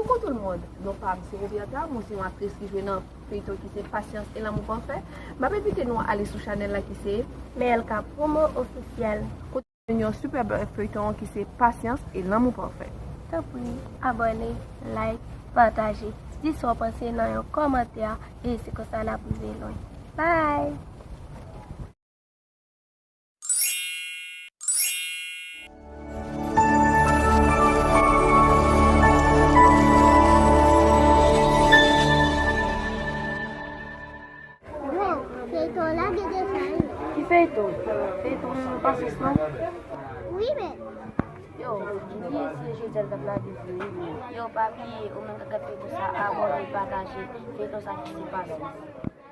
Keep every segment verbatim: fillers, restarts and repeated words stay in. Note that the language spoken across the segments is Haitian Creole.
Coucou tout le monde, non pa m se Roberta, mwen se yon aktris ki jwe nan feyton ki se Patience et l'amour parfait. M ap envite nou ale sou chanèl la ki se M L K Promo Officiel. Kote nou jwenn yon super bèl feyton ki se Patience et l'amour parfait. Tanpri, abòne, like, pataje. Di sa w panse nan yon kòmantè e se konsa n ap rive lwen. Bye! Yo, feyton la gen deja wi. Ki feyton? Feyton Pasyans lan? Wi, men. Yo, bliye se jodi a l t ap lage vre wi. Yo, pa bliye, ou menm k ap gade feyton sa, abòne, pataje feyton sa ki se Pasyans.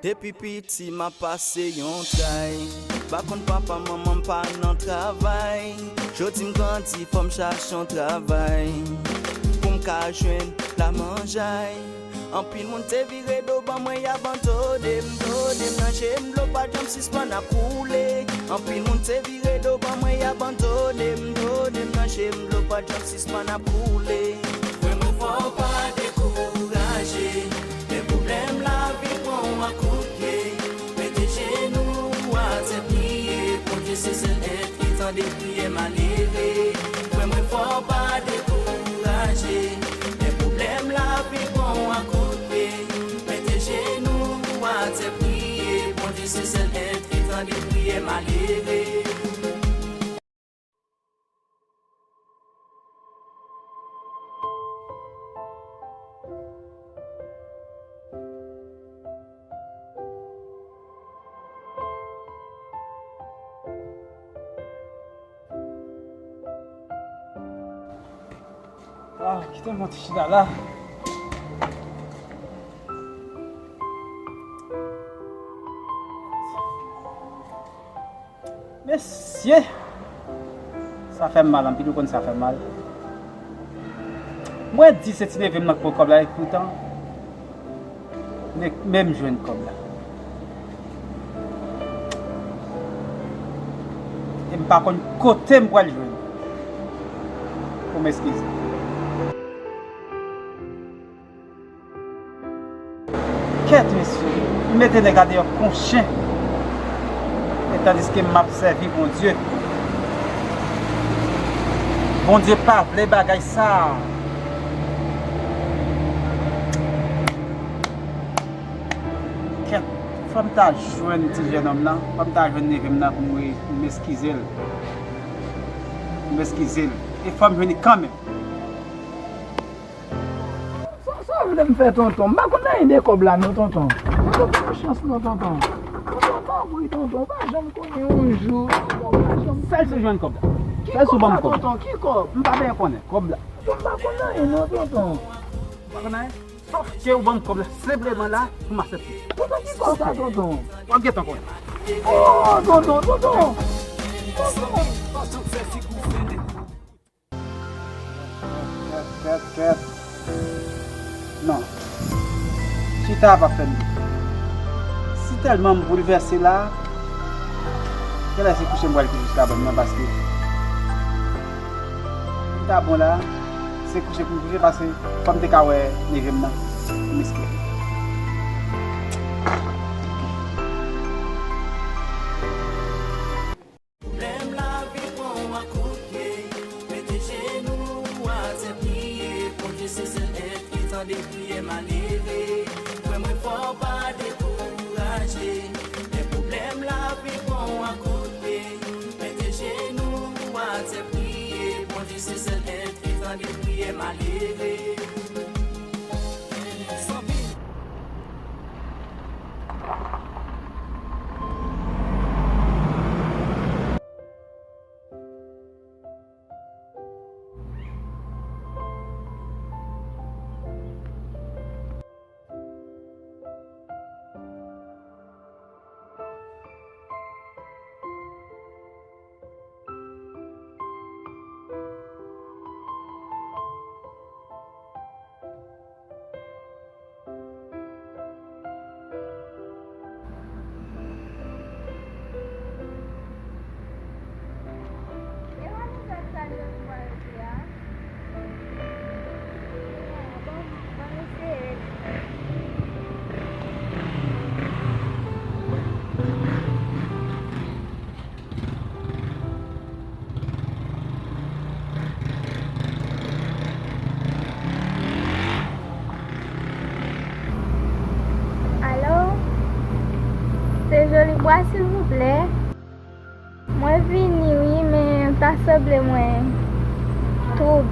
Depi piti m ap pase yon tray. Pa konn papa manman m pa nan travay. Jodi m grandi fò m chache yon travay pou m ka jwenn la manjay. Anpil moun te vire do ban mwen, y abandone m, done m nan je m, dlo pa janm sispann ap koule. Anpil moun te vire do ban mwen, y abandone m, done m nan je m, dlo pa janm sispann ap koule. Frè mwen, fò w pa dekouraje. Men pwoblèm lavi pran w an kout pye. Mete jenou w atè, priye. Bondye se sèl èt ki tande priyè malere. Frè mwen, fò w pa dekouraje. Men pwoblèm lavi pran w an kout pye. Mete jenou w atè, priye. Bondye se sèl èt ki tande priyè malere. Ah, kite m monte chita la. Mesye! Sa fè m mal anpil, ou konn sa fè m mal. Mwen di se ti neve m nan k pran kòb la, epoutan, men, men m jwenn kòb la. E m pa konn kote m pral jwenn. Fò m eskize. Kèt, mesye, m mete nèg la deyò kon chen. E tandiske m ap sèvi Bondye. Bondye pa vle bagay sa a. Kèt, fò m ta jwenn ti jènòm nan, fò m ta jwenn neve m nan pou m re-, pou m eskize l. Pou m eskize l. E fò m jwenn li kanmenm. Sa, sa w vle m fè, tonton? M pa konn anyen de kòb la, non, tonton. Tonton, ban m chans, non, tonton. Tonton, tanpri, tonton, ou pa janm konnen yon jou, tonton, ou pa janm... Sèl se jwenn kòb la. Sèl se w ban m kòb la. Ki kòb sa, tonton? Ki kòb? M pa byen konnen kòb la. Tonton, m pa konn anyen, non, tonton. Ou pa konn anyen? Sòf ke ou ban m kòb la, senpleman la, pou m aksepte. Tonton, ki kòb sa, tonton? W ap gentan konnen. Oh, tonton, tonton! Tonton! Kèt, kèt, kèt. Non. Chita a p ap fè m byen. Si tèlman m boulvèse la, genlè se kouche m pral kouche sou kabann nan, paske m ta bon la, se kouche pou m kouche, paske fò m te ka wè neve m nan pou m eskize. Pwoblèm lavi pran w an kout pye. Mete jenou w atè, priye. Bondye se sèl èt ki tande priyè malere. Frè mwen, fò w pa dekouraje. Lè pwoblèm lavi pran w an kout pye, mete jenou w atè, priye. Bondye se sèl èt ki tande priyè malere. Zanmi.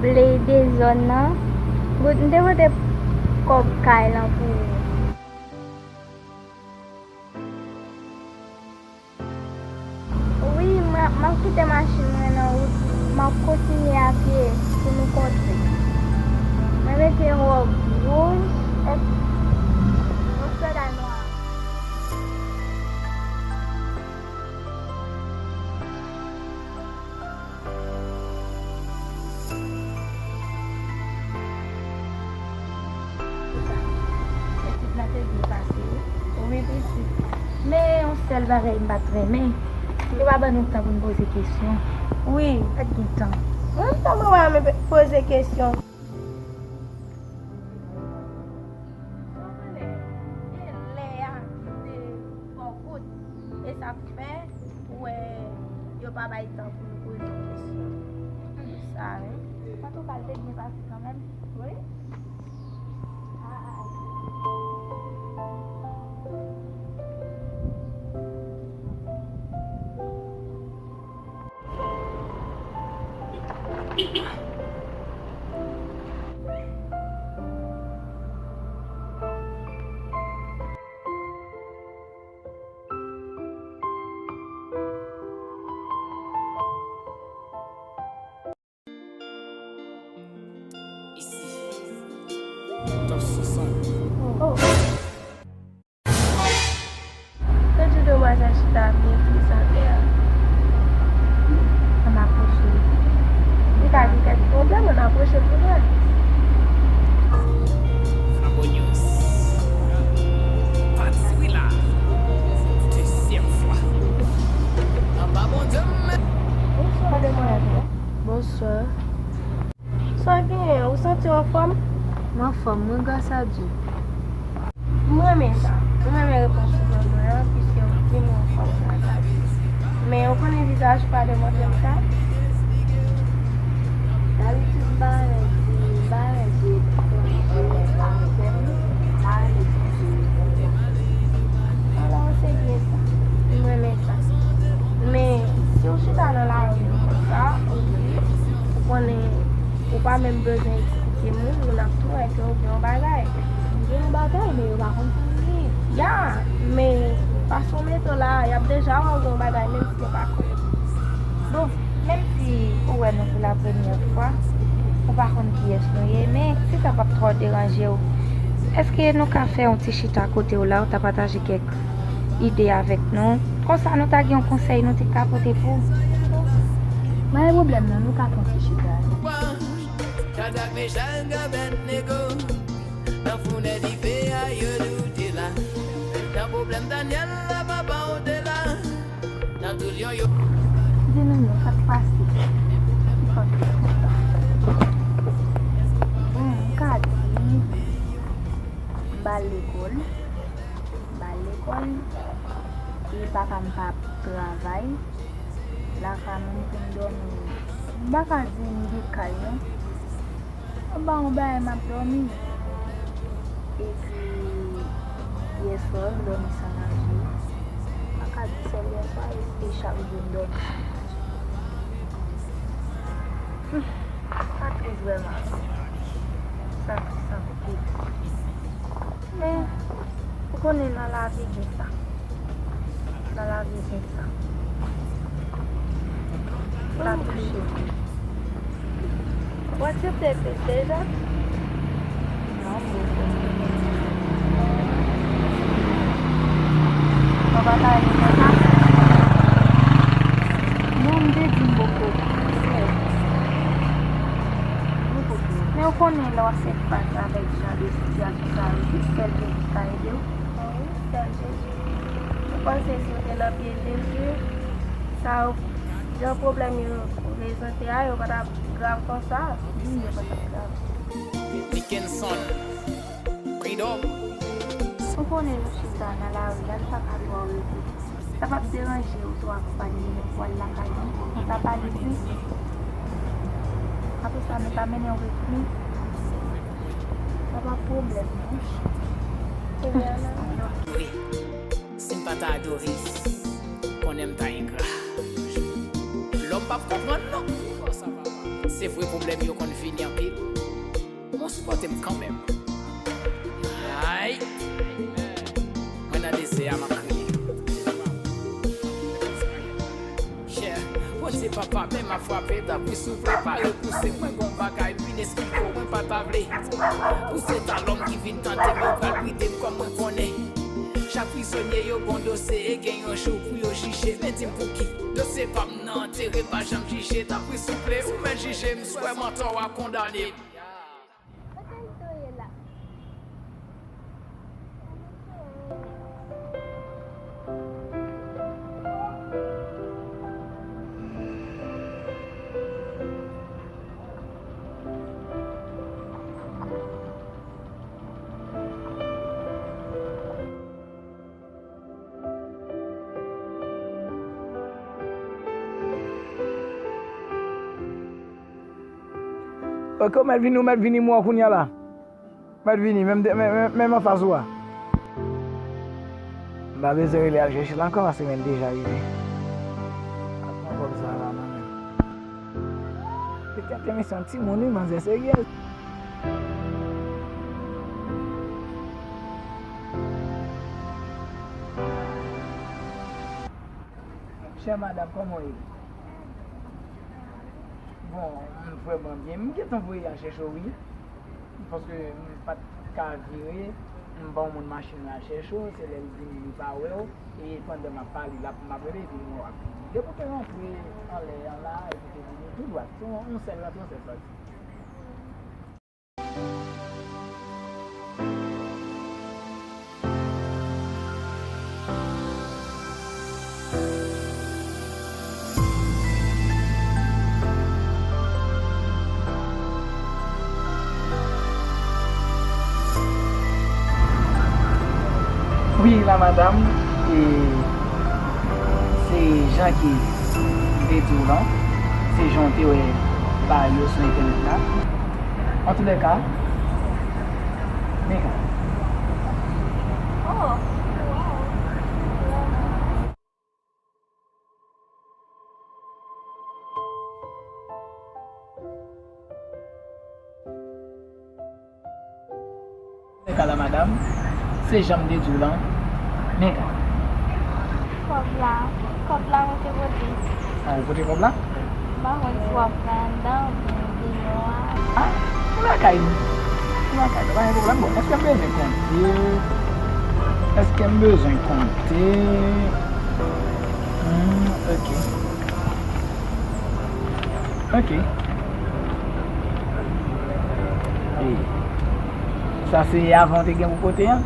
Vle ede zòn nan. Gout, m te pote kòb kay lan pou ou. Wi, m a, m ap kite machin mwen nan wout. M ap kontinye a pye pou nou kontre. Mwen mete wòb wouj èk yon sòda nwa. Pitit la te byen pase, wi. Wi, pitit. Men yon sèl bagay m pa t renmen, yo pa ban nou tan pou n poze kesyon. Wi. Pa t gen tan. Mwen, m pa renmen poze kesyon. Gen lè a ki te fò kout. E sa k fè, ou wè, yo pa bay tan pou nou poze kesyon. Sa, wi. Antouka, l te byen pase kanmenm. Wi. Ici. Top soixante. Oh. Tande demwazèl chita byen tris atè a. Ann apwoche. Li ka gen kèk pwoblèm, ann apwoche pou wè. Flambo News. Pati wi la. Dezyèm fwa. Anba Bondye m. Bonswa, demwazèl. Bonswa. Sa w genyen? Ou santi w anfòm? M anfòm, wi, gras a Dye. M renmen sa. M renmen repons ou ban mwen an, piske w di m ou anfòm gras a Dye. Men ou konnen vizaj pa demontre m sa. Dabitid, m pa renmen di, m pa renmen di etranje lè m pa avè m, m pa renmen di etranje. Alò, se byen sa. M renmen sa. Men, si w chita nan lari m konsa, ou, ou konnen ou pa menm bezwen eksplike moun, moun ap tou wè ke w gen yon bagay. M gen yon bagay, men yo pa konn sa m gen. Ya, men fason w mete w la, y ap deja wè w gen yon bagay, menm si yo pa konnen. Bon, menm si ou wè nou pou la premyè fwa, ou pa konn kiyès nou ye, men si sa p ap twò deranje w, èske nou ka fè yon ti chita kote w la, ou ta pataje kèk ide avèk nou? Konsa nou ta gen yon konsèy nou te ka pote pou ou. Pa gen pwoblèm non, nou ka fè yon ti chita. Shadrach, Mechak, Abednego, nan founèf dife a yo tou te la. Nan pwoblèm Danyèl la, papa ou te la. Nan tout lyon yo. Di nou non, sa k pase? Ki fòt li konsa? Bon, m ka di, m ba l lekòl. M ba l lekòl. Li pa ka m pa travay. Lakay mwen pou m dòmi. M pa ka di m gen kay non. Anba yon bagay m ap dòmi. Epi, yèswa, m dòmi san manje. M pa ka di sèl yèswa, e chak jou m dòmi san manje. Hmm, sa tris vrèman. Sa tris anpil. Men, ou konnen nan lavi gen sa. Nan lavi gen sa. Sa touche m. Ou aksepte plis deja? Non, m poko. Ou pa ta renmen fè sa? Non, m te di m poko. M poko. Men ou konnen lè w ap fè fas avèk jan de sitiyasyon sa yo, se sèl Jezi ki ka ede w. Wi, sèl Jezi. Ou panse si w te nan pye Jezi, sa yo, jan pwoblèm yo prezante a, yo pa t ap grav konsa? Wi, yo pa t ap grav. Dickenson, Freedom. Ou konnen nou chita nan lari a, nou pa ka twò rete. Sa p ap deranje ou si w akonpanye m pou w al lakay nou, konsa pa gen kri. Apre sa, nou ka mennen w ekri. Sa pa pwoblèm, non. Kounye a la. Wi. Si m pa ta adore, konnen m ta engra. Lòm p ap konprann, non. Se vre pwoblèm yo konn vini anpil. Mwen sipòte m kanmenm. Ay! Mwen nan dezè a, m ap kriye. Chè, Bondye papa, men m ap frape, tanpri souple, pa repouse mwen, gon bagay vin esplike w, mwen pa ta vle. Pouse talon m ki vin tante m, yo pral bride m kòm mwen konnen. Chak prizonye yo gon dosye, e gen yon jou pou yo jije, men di m pouki dosye pa m nan antere, pa janm jije, tanpri souple, ou mèt jije m, swè mantò a kondane m. Kote l tou ye la? Ok, ou mèt vini, ou mèt vini mwen kounye a la. Mèt vini, menm, menm, menm, menm anfas ou a. M pa bezwen rele al chèche l ankò, paske men l deja rive. Ak yon kòb sa la nan men m. Petèt se yon timoun wi, manzè serye. Chè madanm, kòman w ye? Bon, m vrèman byen. M gentan voye al chèche w, wi. Paske m pa t ka vire, m ban yon moun machin la chèche w, se lè l vini li pa wè w, e pandan m ap pale, l ap, m ap rele, epi m wè w ap vini. Depi w te rantre anlè an la, epi w te vini tou dwat, se yon, yon sèl rantre, yon sèl sòti. Wi, la madanm, e se jan ke m te di w lan, se jan w te wè bagay yo sou entènèt la. Antoulèka, men ka. Oh, wow. Antoulèka la madanm, se jan m te di w lan, men ka. Kòb la, kòb la mwen te pote. Ah, ou pote kòb la? M pa konn si w ap pran anndan oubyen deyò a. Ah, ou lakay nou. Ou lakay nou, pa gen pwoblèm. Bon, èske m bezwen konte? Èske m bezwen konte? Hmm, ok. Ok. E sa se avan w te gen pou pote an?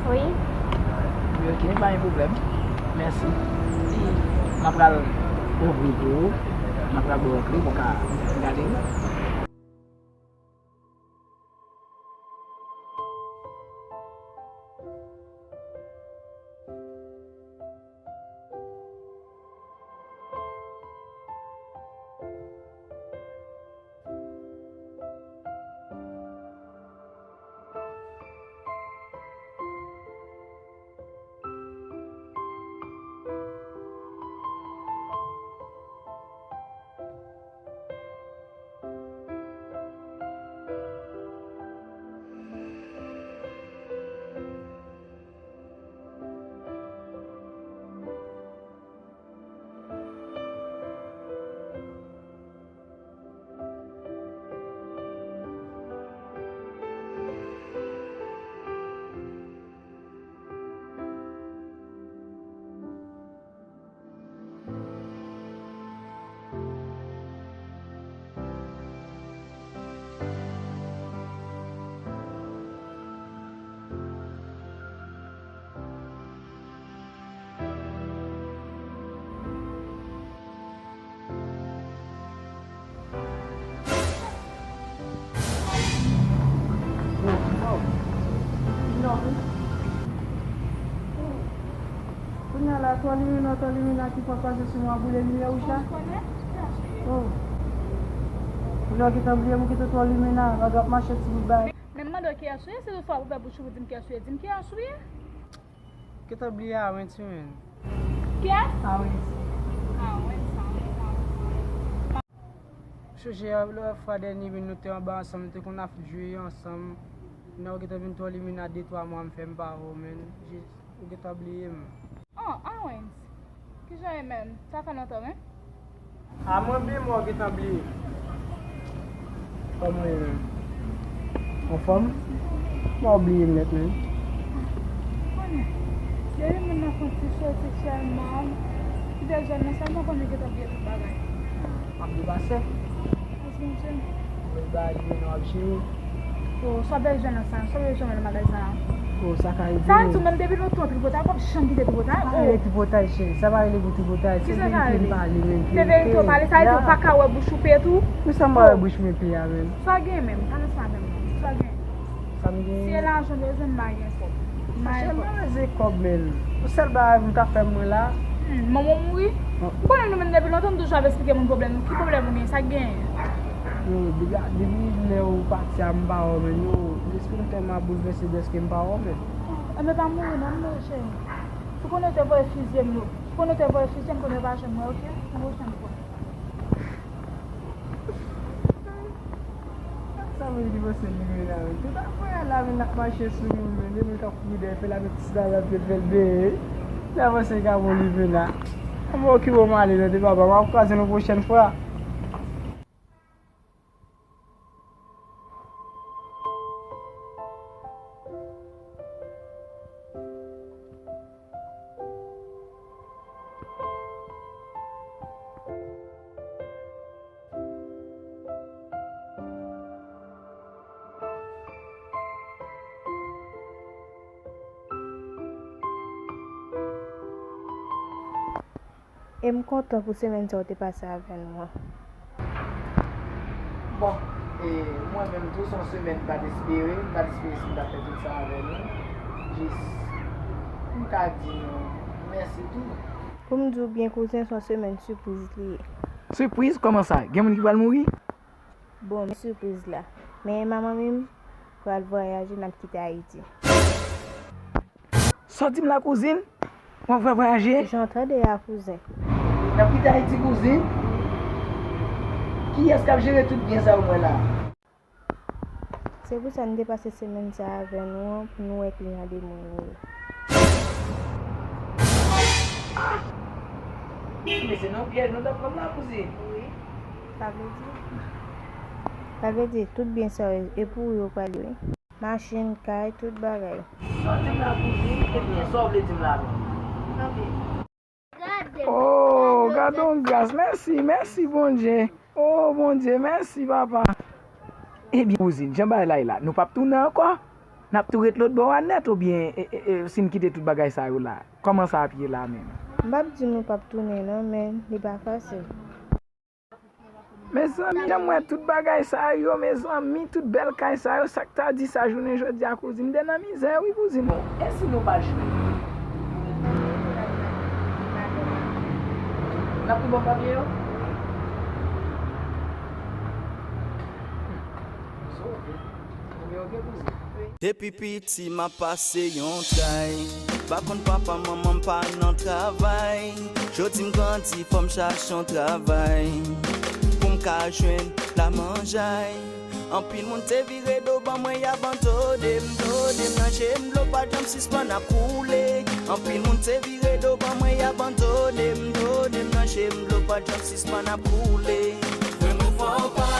Wi. Wi, ok, pa gen pwoblèm. Mèsi. M ap pral ouvri pou ou. M ap pral ba w kle pou w ka gade l. Kounye a la, twa limena, twa limena ki pral pase sou mwen, boule limyè wouj la. Oh. Kounye a w gentan bliye m, ou kite twa limena, la w ap mache ti bout bagay. Men m mande w kiyès ou ye, se ou swa pou fè bouch ou pou di m kiyès ou ye, di m kiyès ou ye. Gentan bliye a, wi, ti men. Kiyès? A, wi. A, wi, sa, wi, sa. Sonje lòt fwa dènye vin nou te anba ansanm, nou te konn ap jwe ansanm. Nan ou gentan vin twò limina de twa mwa m fè m pa wè w, menn. Jis, ou gentan bliye m. Oh, Owens. Kijan w ye menm? Sa fè lontan, wi. A mwen byen, mwen gentan bliye. Kòman w ye menm? Anfòm? Mwen bliye m nèt menm. Konnen, depi moun nan fè yon ti soti sèlman, ti dejèn nan sèlman konnen gentan bliye tout bagay. M ap depase. Mèsi, mesye. Mwen ba li men w ap jere. Oh, sa w bezwen nan sa, sa w bezwen nan bagay sa. Oh, sa ka rive. Sa di w menm depi lontan tripotay, w p ap janm kite tripotay. Pa rele tripotay, cheri. Sa pa rele pou tripotay. Se verite m pale menm. Se verite w pale, sa vle di w pa ka wè bouch ou pe tou? Pou sa m pa wè bouch mwen pe a menm? Sa gen menm, pale ansanm avè m. Sa gen? Sa m gen? Si e lajan w bezwen, m pa gen kòb. M pa gen kòb. Cheri, m pa bezwen kòb menm. Yon sèl bagay pou m ka fè mwen la. Hmm, manman w mouri? Ou konnen nou menm depi lontan nou toujou ap esplike moun pwoblèm nou. Ki pwoblèm ou gen? Sa k genyen? Yo, depi, depi lè ou pati a, m pa wè w menm. Yo, lespri m tèlman ap boulvèse dèske m pa wè w menm. Enben pa mouri non, m mouri cheri. Ou konnen yo te voye fizye m yo. Ou konnen yo te voye fizye m, konnen yo pa jwenn mwen, oke? Yon pwochèn fwa. Sa moun ki panse li vin la menm. Tout afè a la menm, l ap mache sou moun menm. Depi l t ap kouri dèyè fè l avèk ti dam la, l ap fè l benyen. L avanse ka bon li vin la. Mwen okipe w m ale non, de papa, m ap kwaze nou pwochèn fwa. E m kontan pou semèn sa w te pase avè nou an. Bon, e mwen menm tou, se yon semèn m pa t espere, m pa t espere si m t ap fè tout sa avè nou. Jis, m ka di nou mèsi tou. Pou m di w byen, kouzen, se yon semèn sipriz li ye. Sipriz? Kòman sa? Gen moun ki pral mouri? Bon, men sipriz la. Men manman m pral vwayaje, n ap kite Ayiti. Sa w di m la, kouzin? W ap vwayaje? Jan w tande a, kouzen. N ap kite Ayiti, kouzin? Kiyès k ap jere tout byen sa yo m wè la? Se pou sa n te pase semèn sa a avè nou an, pou nou wè kijan de moun nou ye. Men se nan pyèj nou t ap pran la, kouzin. Wi. Sa vle di, sa vle di, tout byen sa yo, e pou ou yo pral ye, wi. Machin, kay, tout bagay. Sa w di m la, kouzin? Ebyen, sa w vle di m la menm? Oh, gade yon gras. Mèsi, mèsi, Bondye. Oh, Bondye, mèsi, papa. Ebyen, kouzin, jan bagay la ye la, nou p ap tounen ankò? N ap tou ret lòt bò a nèt, oubyen, e, e, e, si n kite tout bagay sa yo la, kòman sa ap ye la menm? M p ap di nou p ap tounen non, men li pa fasil. Mezanmi, jan m wè tout bagay sa yo, mezanmi, tout bèl kay sa yo, sa k ta di sa jounen jodi a, kouzin? M te nan mizè, wi, kouzin. Bon, e si nou pa jwe? N ap pi bon papye yo? Depi piti m ap pase yon tray. Pa konn papa, manman m pa nan travay. Jodi m grandi, fò m chache yon travay pou m ka jwenn lamanjay. Anpil moun te vire do ban mwen, y abandone m, done m nan je m, dlo pa janm sispann ap koule. Anpil moun te vire do ban mwen, y abandone m, done m nan je m, dlo pa janm sispann ap koule. Frè mwen, fò w pa